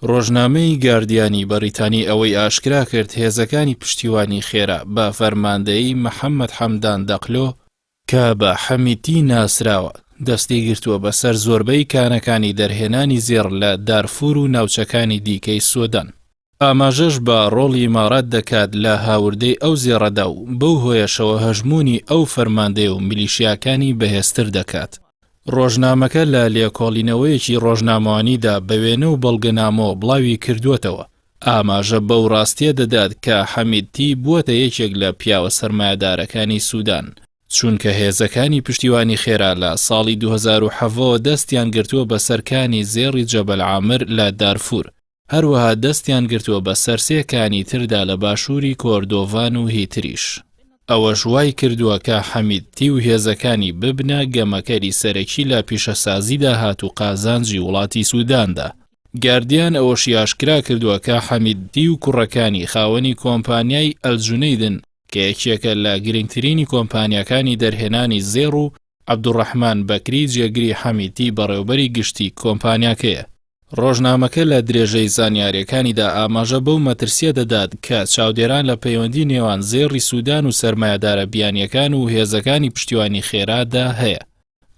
ڕۆژنامەی گاردیانی بەڕیتانی ئەوەی ئاشکرا کرد هێزەکانی پشتیوانی خێرا بە فەرماندەیی محەممەد حەمدان دەقلۆ، کە بە حەمیدتی ناسراوە، دەستی گرتووە بەسەر زۆربەی کانەکانی دەرهێنانی زێڕ لە دارفور و ناوچەکانی دیکەی سۆدان. ئاماژەش بە ڕۆڵی ئیمارات دەکات لە هاوردەی ئەو زێڕەدا و بەو هۆیەشەوە هەژموونی ئەو فەرماندەیە و میلیشیاکانی بەهێزتر دەکات. ڕۆژنامەکە لە لێکۆڵینەوەیەکی ڕۆژنامەوانیدا بە وێنە و بەڵگەنامەوە بڵاوی کردووەتەوە، ئاماژە بەو ڕاستییە دەدات کە حەمیدتی بووەتە یەکێک لە پیاوە سەرمایەدارەکانی سودان، چونکە هێزەکانی پشتیوانی خێرا لە ساڵی 2017 وە دەستیان گرتووە بەسەر کانی زێڕی جەبەل عامر لە دارفور، هەروەها دەستیان گرتووە بەسەر سێ کانی تردا لە باشووری کۆردۆڤان و هی تریش. ئەوەش وای کردووە کە حەمیدتی و هێزەکانی ببنە گەمەکەری سەرەکی لە پیشەسازی داهات و قازانجی وڵاتی سوداندا. گاردیان ئەوەشی ئاشکرا کردووە کە حەمیدتی و کوڕەکانی خاوەنی کۆمپانیای ئەلجونەیدن کە یەکێکە لە گرنگترینی کۆمپانیاکانی دەرهێنانی زێڕ و عەبدولڕەحمان بەکری جێگری حەمیدتی بەڕێوبەری گشتی کۆمپانیاکەیە. ڕۆژنامەکە لە درێژەی زانیارییەکانیدا ئاماژە بەو مەترسییە دەدات کە چاودێران لە پەیوەندی نێوان زێڕی سودان و سەرمایەدارە بیانییەکان و هێزەکانی پشتیوانی خێرادا هەیە،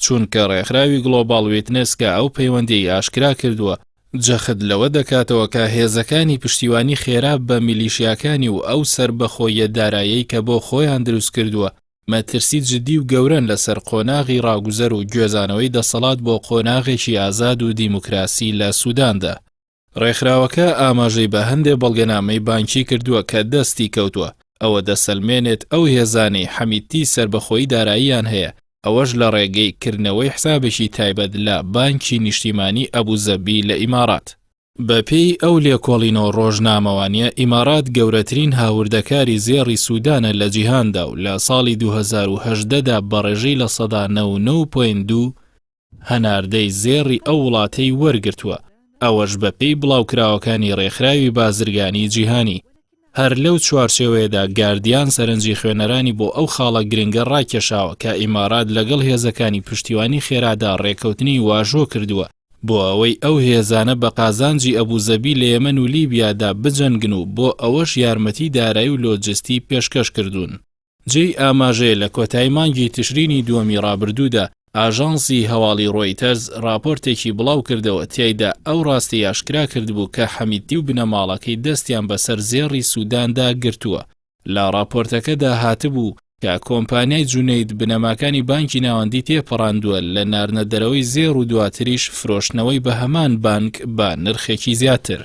چونکە ڕێکخراوی گڵۆباڵ ویتنس کە ئەو پەیوەندییەی ئاشکرا کردووە، جەخت لەوە دەکاتەوە کە هێزەکانی پشتیوانی خێرا بە میلیشیاکانی و ئەو سەربەخۆییە دارایەی کە بۆ خۆیان دروستکردووە، مەترسی جدی و گەورەن لەسەر قۆناغی ڕاگوزەر و گوێزانەوەی دەسەڵات بۆ قۆناغێکی ئازاد و دیموکراسی لە سوداندا. ڕێکخراوەکە ئاماژەی بە هەندێ بەڵگەنامەی بانکی کردووە کە دەستی کەوتووە، ئەوە دەسەلمێنێت ئەو هێزانەی حەمیدتی سەربەخۆیی داراییان هەیە، ئەوەش لە ڕێگەی کردنەوەی حسابێکی تایبەت لە بانکی نیشتیمانی ئەبوزەبی لە ئیماڕات. بەپێی ئەو لێکۆڵینەوە ڕۆژنامەوانییە، ئیمارات گەورەترین هاوردەکاری زێڕی سودانە لە جیهاندا و لە ساڵی 2018 دا بە ڕێژەی 99.2% هەناردەی زێڕی ئەو وڵاتەی وەرگرتووە، ئەوەش بەپێی بڵاوکراوەکانی ڕێکخراوی بازرگانی جیهانی. هەر لەو چوارچێوەیەدا گاردیان سەرنجی خوێنەرانی بۆ ئەو خاڵە گرنگە ڕاکێشاوە کە ئیمارات لەگەڵ هێزەکانی پشتیوانی خێرادا ڕێککەوتنی واژۆ کردووە بۆ ئەوەی ئەو هێزانە بە قازانجی ئەبوزەبی لە یەمەن و لیبیادا بجەنگن و بۆ ئەوەش یارمەتی دارایی و لۆجستی پێشکەش کردوون. جێی ئاماژەیە لە کۆتایی مانگی تشرینی دووەمی ڕابردوودا ئاژانسی هەواڵی ڕۆیتەرز ڕاپۆرتێکی بڵاو کردەوە تیایدا ئەو ڕاستیەی ئاشکرا کردبوو کە حەمیدتی و بنەماڵەکەی دەستیان بەسەر زێڕی سوداندا گرتووە. لە ڕاپۆرتەکەدا هاتبوو کە کۆمپانیای جونەید بنەماکانی بانکی ناوەندی تێپەڕاندووە لە ناردنە دەرەوەی زێڕ و دواتریش فرۆشتنەوەی بە هەمان بانک بە نرخێکی زیاتر.